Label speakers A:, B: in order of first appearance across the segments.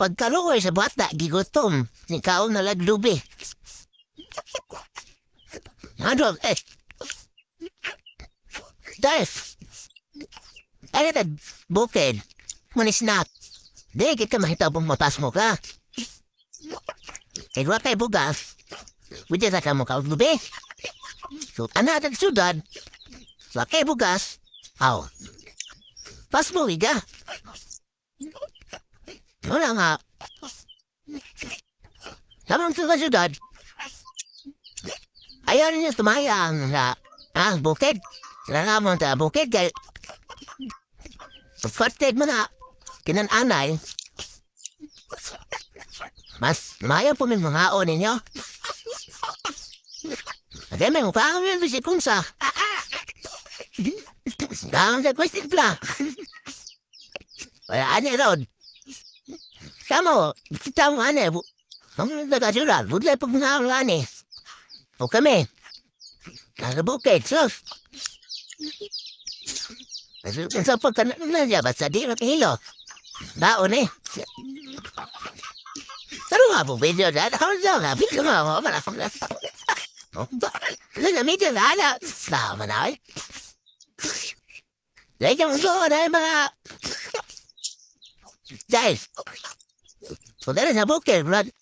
A: Pagkaluoy sa bata, gigutom. Nikaon na lag lubi. Ano, eh. Dahil, ay, bukid, manisnak. Di kita mahitabong mapas mo ka. Kay wa kay bugas, pwede ra ka mo kaog lubi. So, ana ang syudad, wa kay bugas, aw, pas mo iga. Wala nga. Tamang sa syudad, ayaw ninyo tumayang sa bukid. Sila mo sa bukid kay Forte mo na kinananay, mas maayo po may mga ninyo. Ate, may mukha kami si Kunsa. Dahil sa question pla. Wala ani ron. Kamo, kita mo ane. Ang nagkasulat, budlay pag mga ani. O kami. Nasa bukid, sus. Sa pagka na niya, basta di makihilo. Baon eh. Pero nga po, video na, ako na nga, video nga ako, wala akong na medyo na, na, sama na eh. Dahil yung so, na mga, guys, so dahil sa bukid, brad,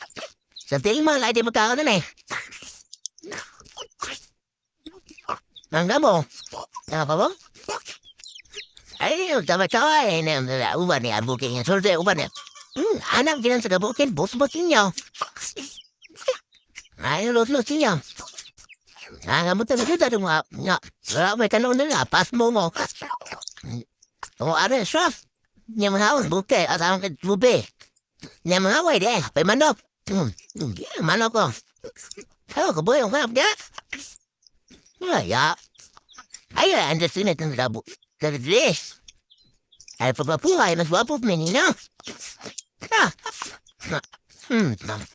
A: sa tingin mo, ay di magkakaroon eh. Nangga mo, ano pa mo? Ay, tama-tama eh, na, uban niya, bukid niya, sulte, uban niya. Anak ginan sa bukid, bus-bus niyo. Ay, lot-lot niyo. Ah, mo talaga dito nga. Nga, wala may tanong nila, pas mo mo. O, are, chef. Niya mga bukid, at ang lubi. Niya mga way, de, pay manok. Manok ko. Ako, kaboy, ang kaya, ya. Ya. Ay, understand it ng labo. This. Ay, pagpapuhay, mas wapo menino. Ah.